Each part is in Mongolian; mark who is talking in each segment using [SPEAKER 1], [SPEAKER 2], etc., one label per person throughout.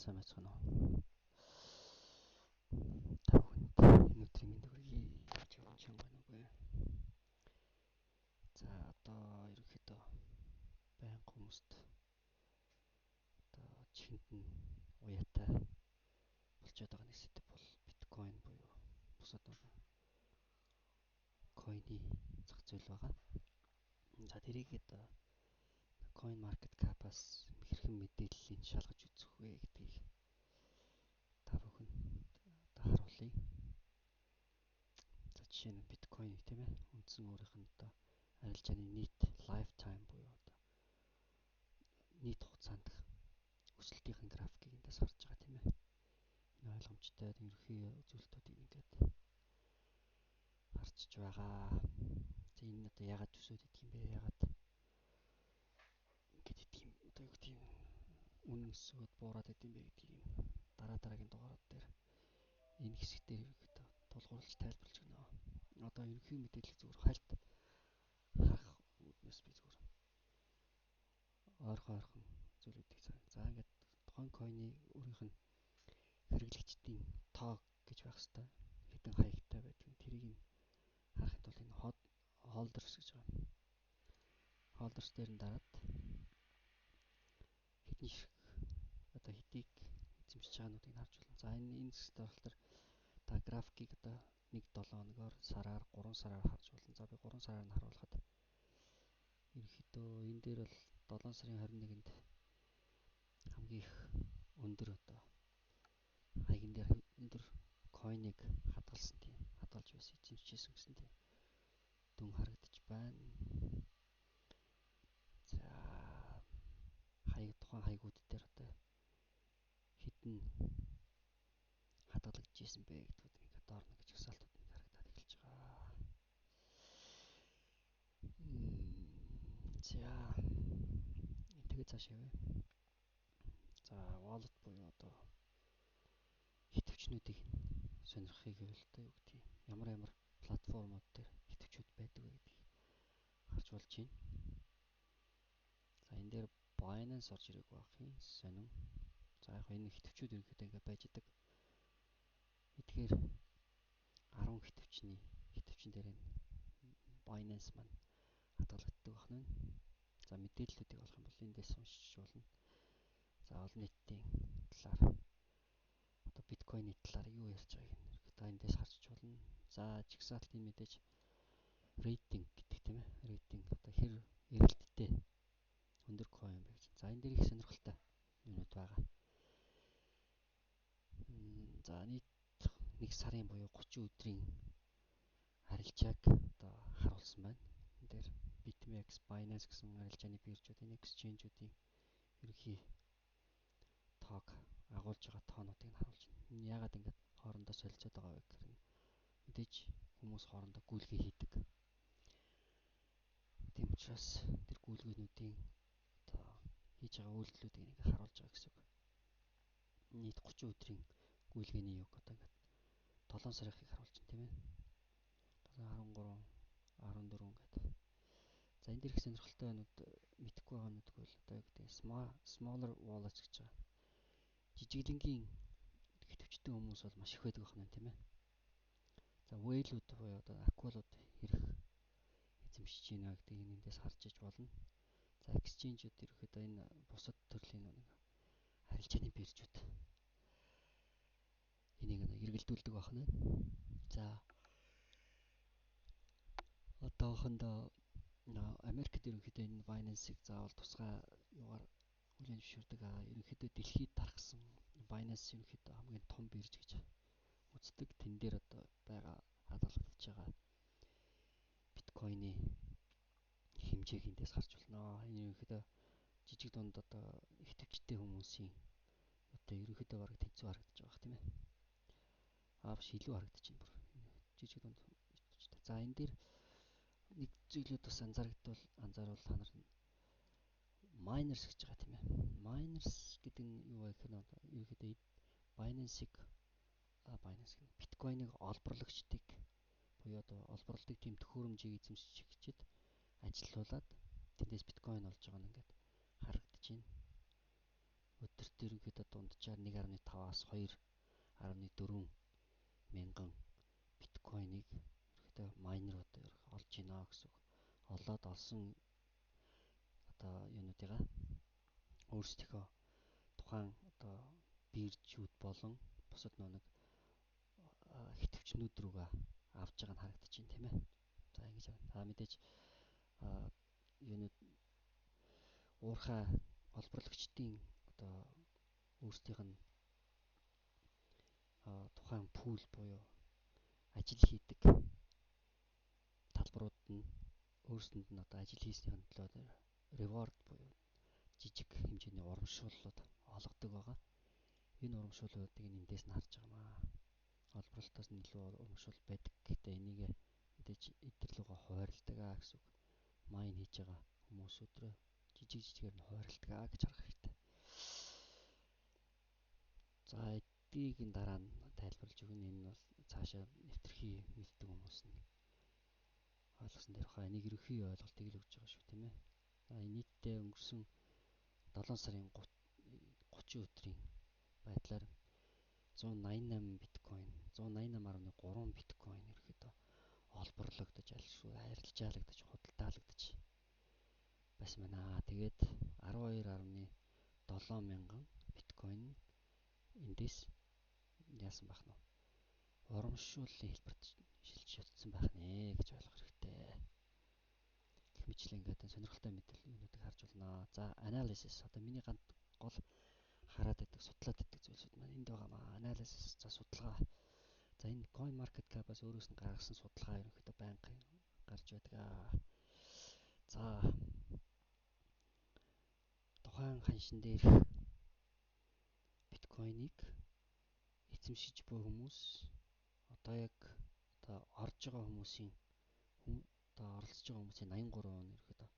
[SPEAKER 1] Сайн байцгаана уу? Та бүхэнд энэ өдрийн мэнд хүргэе. Чам чанга байна уу? За одоо ерөнхийдөө байнга хүмүүст одоо чихэнд нь уяатай болчиход байгаа нэг сэдэв бол биткойн буюу бусад койны зах зээл байгаа. За тэрийг одоо Coin Market Cap-аас хэрхэн мэдээллийг шалгаж үзэх вэ гэдгийг та бүхэнд одоо харуулъя. За жишээ нь биткойн тийм ээ. Үндсэн өөрийнх нь одоо арилжааны нийт lifetime буюу одоо нийт хугацаанд өсөлтийн графикийг эндээс харж байгаа тийм ээ. Энэ ойлгомжтой ерөнхий үзүүлэлтүүдийг ингээд харчиж байгаа. За энэ нь одоо яагаад өсөөд идэх юм бэ? Яагаад ингээд идэх юм? Одоо юу гэдэг юм? Үнэ өсөөд буураад идэм бэ гэдгийг дараа дараагийн дугаарууд дээр энэ хэсэг дээр ерөнхийдөө тулгуурлаж тайлбарлаж өгнө. Одоо ерөнхий мэдээлэл зүгээр хальт харах үүднээс би зүгээр ойрхон ойрхон зүйлүүдийг за ингээд тухайн койны өөрийнх нь хэрэглэгчдийн тоо гэж байх хэвээр хэдэн хаягтай байдаг нь тэрийг нь харахын тулд энэ holders гэж байгаа. Holders дээр нь дараад хэдэн ширхэг одоо хэдийг эзэмшиж байгаануудыг харж байна. За энэ хэсэгт болохоор та графикийг одоо 1 7 хоногоор сараар 3 сараар харж болно. За би 3 сараар нь харуулхад ерөнхийдөө энэ дээр бол 7 сарын 21-нд хамгийн их өндөр одоо хаяган дээр өндөр койныг хадгалсан тийм хадгалж байсан эзэмшижсэн гэсэн тийм дүн харагдаж байна. За хаяг тухайн хаягууд дээр одоо хэдэн хадгалагдаж исэн бэ гэдгүүд ингээд доор нэг жагсаалтууд нэг харагдаад эхэлж байгаа. За тэгээ цааш явъя. За wallet буюу одоо идэвчнүүдийг сонирхохыг гэвэл одоо юу гэдгийг ямар ямар платформуд дээр идэвчүүд байдаг вэ гэдгийг харж болж байна. За энэ дээр Binance орж ирэх байх юм сонин. За яг энэ идэвчүүд ерөнхийдөө ингээд байж идэг. Эдгээр 10 идэвчний идэвчин дээр энэ Binance маань хадгалагддаг байна. За мэдээллүүдийг олох юм бол эндээс уншиж болно. За олон нийтийн талаар одоо биткойны талаар юу ярьж байгааг нь та эндээс харж болно. За жагсаалтын мэдээж рейтинг гэдэг тийм ээ. Рейтинг одоо хэр эрэлттэй өндөр coin бэ гэж. За энэ дээр их сонирхолтой юмнууд байгаа. За нийт нэг сарын буюу 30 өдрийн арилжааг одоо харуулсан байна. Энэ дээр BitMEX, Binance гэсэн арилжааны биржүүд, энэ exchange-үүдийн ерөнхий тоог агуулж байгаа тоонуудыг нь харуулж байна. Энэ яагаад ингэж хоорондоо солилцоод байгаа вэ гэхээр мэдээж хүмүүс хоорондоо гүйлгээ хийдэг. Тийм учраас тэр гүйлгээнүүдийн одоо хийж байгаа үйлдэлүүдийг нэг харуулж байгаа гэсэн үг. Нийт 30 өдрийн гүйлгээний юг одоо ингээд 7 сарынхыг харуулж байна тийм ээ. 13, 14 гэдэг. За энэ дэр их сонирхолтой байнууд мэдэхгүй байгаа нүдгүй бол одоо юу гэдэг smaller wallets гэж байгаа. Жижиглэнгийн идэвчтэй хүмүүс бол маш их байдаг байна тийм ээ. За whale-үүд буюу одоо аквалууд хэрэг эзэмшиж байна гэдгийг эндээс харж иж болно. За exchange-үүд ерөөхдөө энэ бусад төрлийн нэг арилжааны биржүүд энийг нэг эргэлдүүлдэг байна. За одоохондоо Америкт ерөнхийдөө энэ Binance-ыг заавал тусгай юугаар хүлээн зөвшөөрдөг. Ерөнхийдөө дэлхийд тархсан Binance ерөнхийдөө хамгийн том бирж гэж үздэг. Тэн дээр одоо байгаа хадгалагдаж байгаа биткойны хэмжээг эндээс харж болно. Энэ ерөнхийдөө жижиг дунд одоо ихэвчлэн хүмүүсийн одоо ерөнхийдөө бараг тэнцүү харагдаж байгаа тийм ээ. Аа биш илүү харагдаж байна бүр. Жижиг дунд ихэвчлэн. За энэ дээр нэг зүйлүүд бас анзаарагдвал анзааруул та нар miners гэж байгаа тийм ээ. Miners гэдэг нь юу вэ гэхээр ерөнхийдөө Binance-ыг Binance гэнэ биткойныг олборлогчдыг буюу одоо олборлодог тийм төхөөрөмжийг эзэмшигчид ажилуулад тэндээс биткойн олж байгаа нь ингээд харагдаж байна. Өдөрт Ерөнхийдөө дунджаар 1.5-аас 2.4 мянган биткойныг ерөнхийдөө майнерууд олж гинэ гэсэн үг. Олоод олсон одоо юунуудыгаа өөрсдийнхөө тухайн одоо биржүүд болон бусад нэг хитвчнүүд рүүгээ авч байгаа нь харагдаж байна, тийм ээ. За, ингэж байна. За, мэдээж юунууд уурхай олборлагчдын одоо өөрсдийнх нь тухайн pool буюу ажил хийдэг талбарууд нь өөрсдөнд нь одоо ажил хийснийхэн төлөө reward буюу жижиг хэмжээний урамшууллууд олгодог байгаа. Энэ урамшууллуудыг эндээс нь харж байгаа маа. Олборлолтоос нь илүү урамшуул байдаг. Гэхдээ энийг мэдээж эдгээр лугаа хуваарлдаг аа гэсэн үг. Mine хийж байгаа хүмүүсүүд рүү жижиг жижигээр нь хуваарлдаг аа гэж харах хэрэгтэй. За, эдгийг нь дараа нь тайлбарлаж өгнө. Энэ бол цаашаа нэвтрхий мэддэг хүмүүс нь ойлгосон дээр хаа энийг ерөнхий ойлголтыг л өгч байгаа шүү, тийм ээ. За, нийтдээ өнгөрсөн 7 сарын 30 өдрийн байдлаар 188 биткойн, 188.3 биткойн ерөөхдөө олборлогдож, арилжаалагдаж, худалдаалагдаж байсан байна. Тэгээд 12.7 мянган биткойн эндээс яасан байх нь урамшууллын хэлбэрт шилжиж чадсан байх нэ гэж ойлгох хэрэгтэй. Гэх мэтлэн ингээд сонирхолтой мэдээлэл юмнуудыг харж байна. За, analysis, одоо миний ганц гол хараад байдаг, судлаад байдаг зүйлсүүд маань энд байгаамаа. Analysis, за, судалгаа. За, энэ Coin Market Cap-аас өөрөөс нь гаргасан судалгаа ерөнхийдөө байнга гарч байдаг. За, тухайн ханшин дээрх биткойныг эзэмшиж буй хүмүүс, одоо яг одоо орж байгаа хүмүүсийн, одоо оролцож байгаа хүмүүсийн 83% нь ерөнхийдөө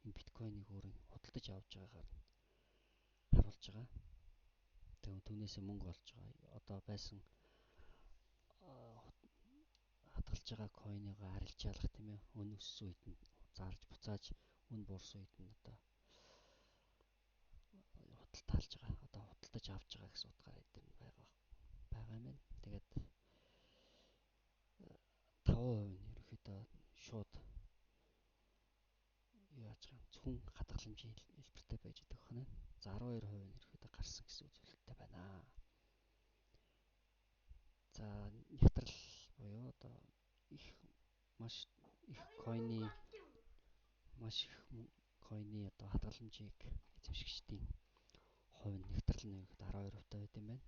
[SPEAKER 1] энэ биткойныг өөрөө худалдаж авч байгаагаар нь харуулж байгаа. Тэгээ түүнээсээ мөнгө олж байгаа. Одоо байсан хадгалж байгаа coin-ыг арилжаалах, тийм ээ. Үн өссөн үед нь зарж буцааж, үн буурсан үед нь одоо худалдаалж байгаа. Одоо худалдаж авч байгаа гэсэн утгаараа эдгээр нь байгаа юм байна. Тэгээд 5% нь ерөнхийдөө шууд юу яаж байгаа юм, зөвхөн хадгаламжийн хэлбэртэй байж байгаа хнэ. За, 12% нь ерөнхийдөө гарсан гэсэн үзүүлэлттэй байна. За, нягтрал буюу одоо их маш их coin ы маш их coin ы одоо хадгаламжийг эзэмшигчдийн хувь нь нягтрал нь ерөнхийдөө 12% байд юм байна.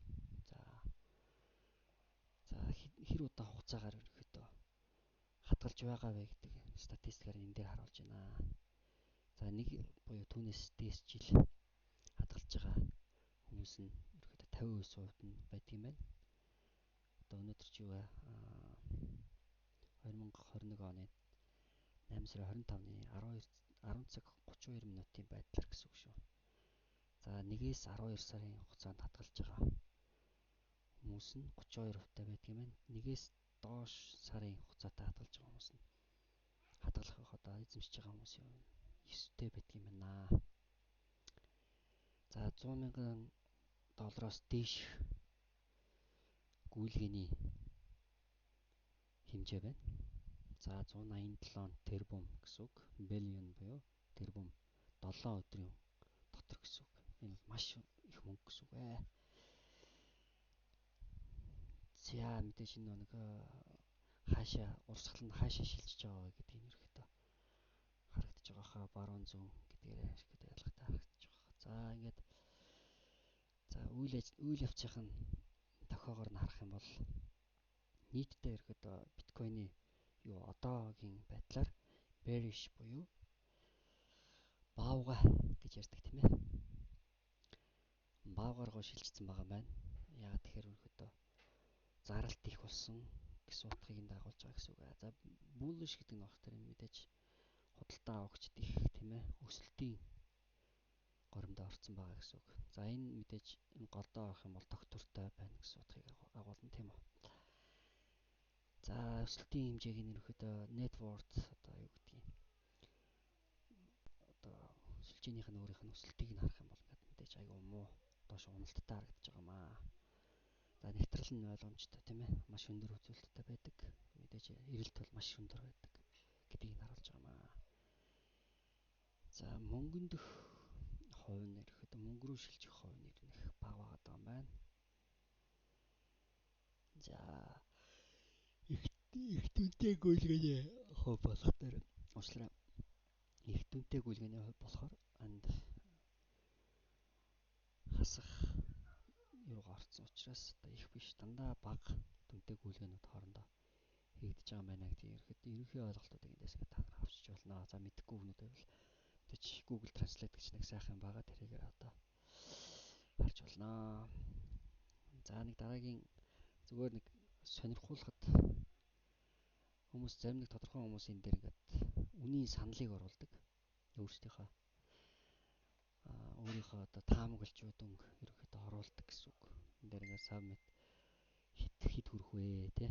[SPEAKER 1] За, хэр удаан хугацаагаар ерөнхийдөө хадгалж байгаа вэ гэдэг статистикаар энэ дээр харуулж байна. За, нэг буюу түүнээс дээш жил хадгалж байгаа хүмүүс нь ерөнхийдөө 59% нь байдаг юм байна. Одоо өнөөдөр чи юу вэ? 2021 оны 8 сарын 25-ны 12 10 цаг 32 минутын байдлаар гэсэн үг шүү. За, 1-ээс 12 сарын хугацаанд хадгалж байгаа хүмүүс нь 32% байдаг юм байна. 1-ээс доош сарын хугацаатай хадгалж байгаа хүмүүс нь хадгалах одоо эзэмшиж байгаа хүмүүсийн 9-тэй байдаг юм байна. За, 100 мянган доллароос дээш гүйлгээний хэмжээ байна. За, 187 тэрбум гэсэн үг. Billion буюу тэрбум 7 өдрийн дотор гэсэн үг. Энэ бол маш их мөнгө гэсэн үг ээ. За, мэдээж энэ нэг хаашаа урсгал нь хаашаа шилжиж байгаа вэ гэдгийг ерөөхдөө харагдаж байгаа хаа, баруун зүүн гэдгээрээ ерөөхдөө ялгатай харагдаж байгаа. За, ингээд за үйл явцынх нь тохиогоор нь харах юм бол нийтдээ ерөөхдөө биткойны юу одоогийн байдлаар bearish буюу баавга гэж ярьдаг, тийм ээ. Баавгаар гоо шилжчихсэн байгаа юм байна. Яагаад тэгэхээр ерөөхдөө заралт их болсон гэсэн утгыг нь дагуулж байгаа гэсэн үг. За, bullish гэдэг нь болохоор мэдээж худалдаа авагчд их, тийм ээ, өсөлтийн горимдоо орцсон байгаа гэсэн үг. За, энэ мэдээж энэ голдоо авах юм бол тогтвортой байна гэсэн утгыг агуулна, тийм үү. За, өсөлтийн хэмжээг нь ерөнхийдөө net worth, одоо юу гэдгийг, одоо сүлжээнийх нь өөрийнх нь өсөлтийг нь харах юм бол ингээд мэдээж айгүй муу доош уналттай харагдаж байгаа маа. За, нэвтрэл нь ойлгомжтой, тийм ээ. Маш өндөр үзүүлэлттэй байдаг. Мэдээж эрэлт бол маш өндөр байдаг гэдгийг нь харуулж байгаа маа. За, мөнгөн дэх хувь нь ерөөхдөө мөнгө рүү шилжих хувь нь их бага байгаа юм байна. За, их их дүнтэй гүйлгээний хувь болох дээр уучлаарай. Их дүнтэй гүйлгээний хувь болохоор анд хасах юугаа орсон учраас одоо их биш, дандаа бага дүнтэй гүйлгээнүүд хоорондоо хийгдэж байгаа юм байна гэдэг ерөнхийдөө ерөнхий ойлголтуудыг эндээс ингээд та нар авчиж болно. За, мэдэхгүй хүмүүд байвал мэдээж Google Translate гэж нэг сайхан юм байгаа. Тэрийг одоо харж болно. За, нэг дараагийн зүгээр нэг сонирхуулахад хүмүүс, зарим нэг тодорхой хүмүүс энэ дээр ингээд үнийн саналыг оруулдаг. Өөрсдийнхөө өөрийнхөө одоо таамаглаж өнгө ерөнхийдөө оруулдаг гэсэн үг. Энэ дээр ингээд submit хэд хэд хүрэх вэ, те,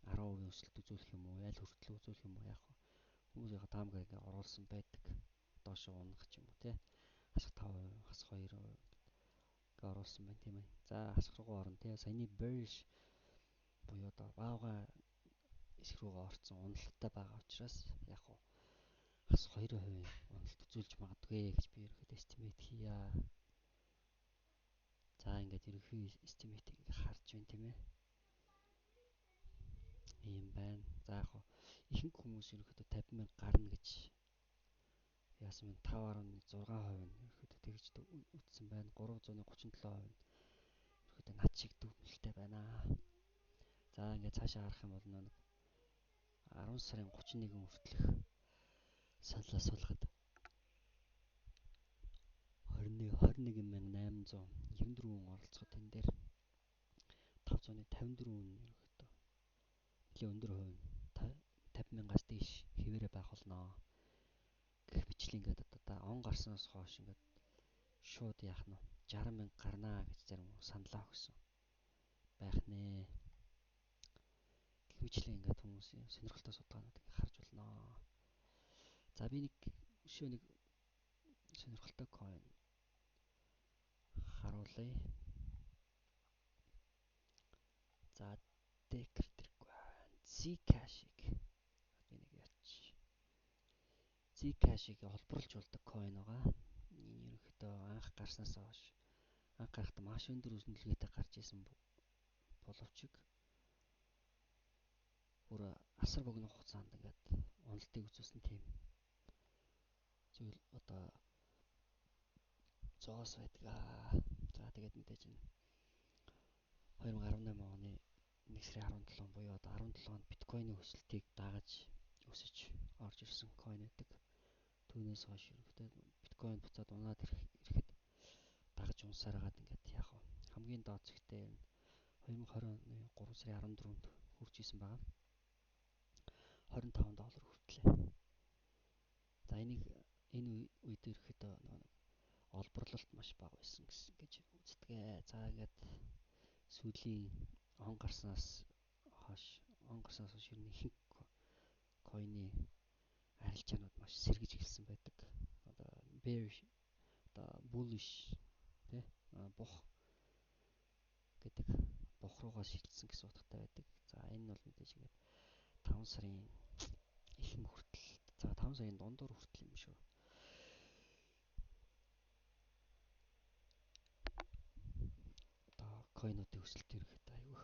[SPEAKER 1] 10% өсөлт үзүүлэх юм уу, аль хүртэл үзүүлэх юм уу, яах вэ? Хүмүүс яг таамагаар ингээд оруулсан байдаг. Доошоо унах ч юм уу, те. Хасах 5%, хасах 2% ингээ оруулсан байна, тийм ээ. За, хасах руугаа орно, те. Саяны bearish буюу одоо баавгай хэсэг рүүгээ орцсон уналттай байгаа учраас яг уу хас 2% уналт үзүүлж магадгүй гэж би ерөнхийдөө estimate хийя. За, ингээд ерөнхий estimate-ийг ингээ харж байна, тийм ээ. Ийм байна. За, яг уу ихэнх хүмүүс ерөнхийдөө 50 мянга гарна гэж яасан бэ? 5.6% нь ерөнхийдөө тэгж үтсэн байна. 337% нь ерөнхийдөө над шиг дүгнэлттэй байна. За, ингээд цаашаа харах юм бол нэг 10 сарын 31 хүртэлх санал асуулгад 21 21894 хүн оролцоход энэ дээр 554 хүн ерөнхийдөө нэлээн өндөр хувь нь 50 мянгаас дээш хэвээрээ байх болно гэх мэтлэн ингээд одоо он гарснаас хойш ингээд шууд яах нь 60 мянга гарнаа гэж зарим саналаа өгсөн байх нэ. Гэх мэтлэн ингээд хүмүүсийн сонирхолтой судалгаануудыг ингээд харж болно. За, би нэг өшөө нэг сонирхолтой coin харуулъя. За, Decker тэргүй. Zcash-ыг би нэг яач. Zcash-ыг олборлж болдог coin байгаа. Энэ ерөнхийдөө анх гарснаас хойш, анх гарахдаа маш өндөр өсөлттэй гарч исэн боловч бүр асар богино хугацаанд ингээд уналтыг үзүүлсэн тийм зүйл одоо зоос байдаг. За, тэгээд мэдээж энэ 2018 оны 1 сарын 17 буюу одоо 17 онд биткойны өсөлтийг дагаж өсөж орж ирсэн coin байдаг. Түүнээс хойш ерөнхийдөө биткойн буцаад унаад ирэхэд дагаж унсаар хагаад ингээд яг хамгийн доод зэгтээ 2020 оны 3 сарын 14-нд хүрч исэн байгаа. 25 доллар хүртлээ. За, энийг энэ үед ерөнхийдөө нэг олборлолт маш бага байсан гэсэн гэж үздэг. За, ингээд сүүлийн он гарснаас хойш ер нь ихэнх coin ы арилжаанууд маш сэргэж эхэлсэн байдаг. Одоо bearish, одоо bullish, тий, бух гэдэг бух руугаа шилжсэн гэсэн утгатай байдаг. За, энэ нь бол мэдээж ингээд 5 сарын ихэнх хүртэл, за, 5 сарын дундуур хүртэл юм шүү. Одоо coin уудын өсөлт ерөнхийдөө айгүйх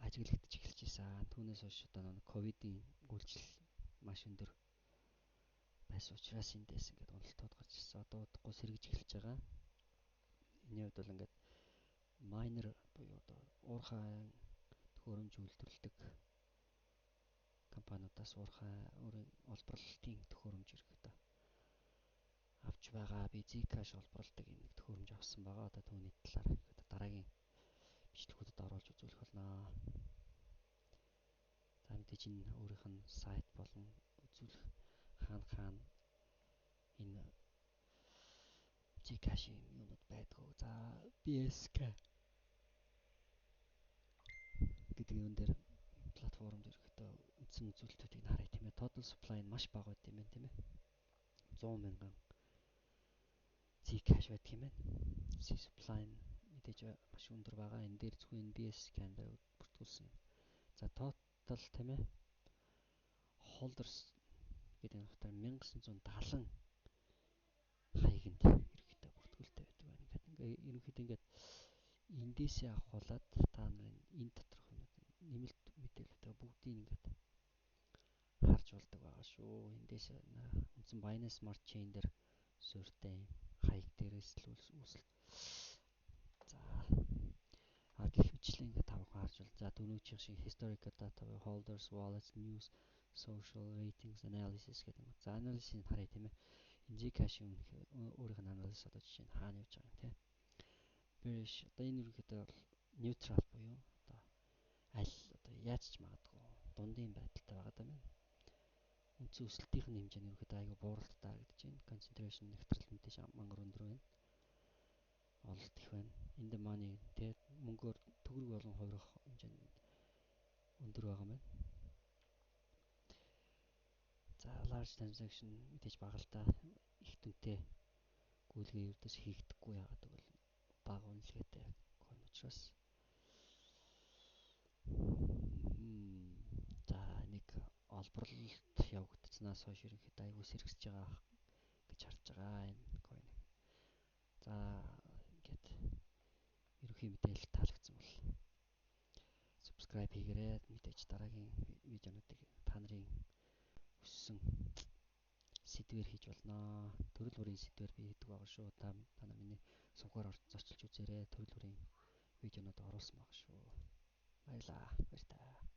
[SPEAKER 1] ажиглагдчих эхэлж байсан. Түүнээс хойш одоо нэг ковидын үйлчлэл маш өндөр байсан учраас эндээс ингээд уналтууд гарч ирсэн. Одоо удахгүй сэргэж эхэлж байгаа. Энэний хувьд бол ингээд miner буюу одоо уурхай төхөөрөмж үйлдвэрлэдэг компаниудаас уурхай өөрийн олборлолтын төхөөрөмж ерөнхийдөө авч байгаа. Би Zcash олборлолтыг нэг төхөөрөмж авсан байгаа. Одоо түүний талаар одоо дараагийн бичлэгүүдэд оруулж үзүүлэх болно. За, мэдээж энэ өөрийнх нь сайт болон үзүүлэх хаана хаана энэ Zcash-ийн юунууд байдгүй. За, BSK гэдэг юун дээр, платформ дээр ерөнхийдөө үндсэн үзүүлэлтүүдийг харъя, тийм ээ. Total supply нь маш бага байт юм байна, тийм ээ. 100 мянган Zcash байдаг юм байна. C supply нь мэдээж Мэдээж маш өндөр байгаа. Энэ дээр зөвхөн NBS scan дээр бүртгүүлсэн юм. За, total, тийм ээ, holders гэдэг нь болохоор 1970 хаягнд ерөнхийдөө бүртгүүлтэй байдаг байна. Ингээд ингээ ерөнхийдөө ингээд эндээсээ авахуулаад та нарын энэ доторх юмнууд, нэмэлт мэдээлэлтэй бүгдийг ингээд харж болдог байгаа шүү. Эндээс үндсэн Binance Smart Chain дээр суурьтай юм хаяг дээрээс л үүсэлт. За, гэх мэтлэн ингээд та бүхэн харж байна. За, дөрөвчийн шиг historical data, holders, wallets, news, social ratings, analysis гэдэг юм. За, analysis-ийг харъя, тийм ээ. Энэ Zcash-ийн өөрийнх нь analysis одоо жишээ нь хаана явж байгаа юм, тийм. Bearish, одоо энэ ерөнхийдөө бол neutral буюу одоо аль одоо яаж ч магадгүй дундын байдалтай байгаа даа юм. Үндсэн өсөлтийн хэмжээ нь ерөнхийдөө айгүй бууралттай харагдаж байна. Concentration, нэгтрэл мэдээж мангар өндөр байна. Ололт их байна. In the money, тэгээд мөнгөөр төгрөг болон хувирах хэмжээ нь өндөр байгаа юм байна. За, large transaction мэдээж бага л та, их дүнтэй гүйлгээ ердөөс хийгдэхгүй, яагаад гэвэл бага үнэлгээтэй coin учраас. За, нэг олборлолт явагдсанаас хойш ерөнхийдөө айгүй сэргэсэж байгаа гэж харж байгаа энэ coin. За, ингээд ерөнхий мэдээлэл таалагдсан бол subscribe хийгээрэй. Мэдээж дараагийн видеонуудыг та нарын хүссэн сэдвээр хийж болно. Төрөл бүрийн сэдвээр би хийдэг байгаа шүү. Та нар миний сувгаар зочилж үзээрэй. Төрөл бүрийн видеонууд оруулсан байгаа шүү. Баярлалаа. Баяртай.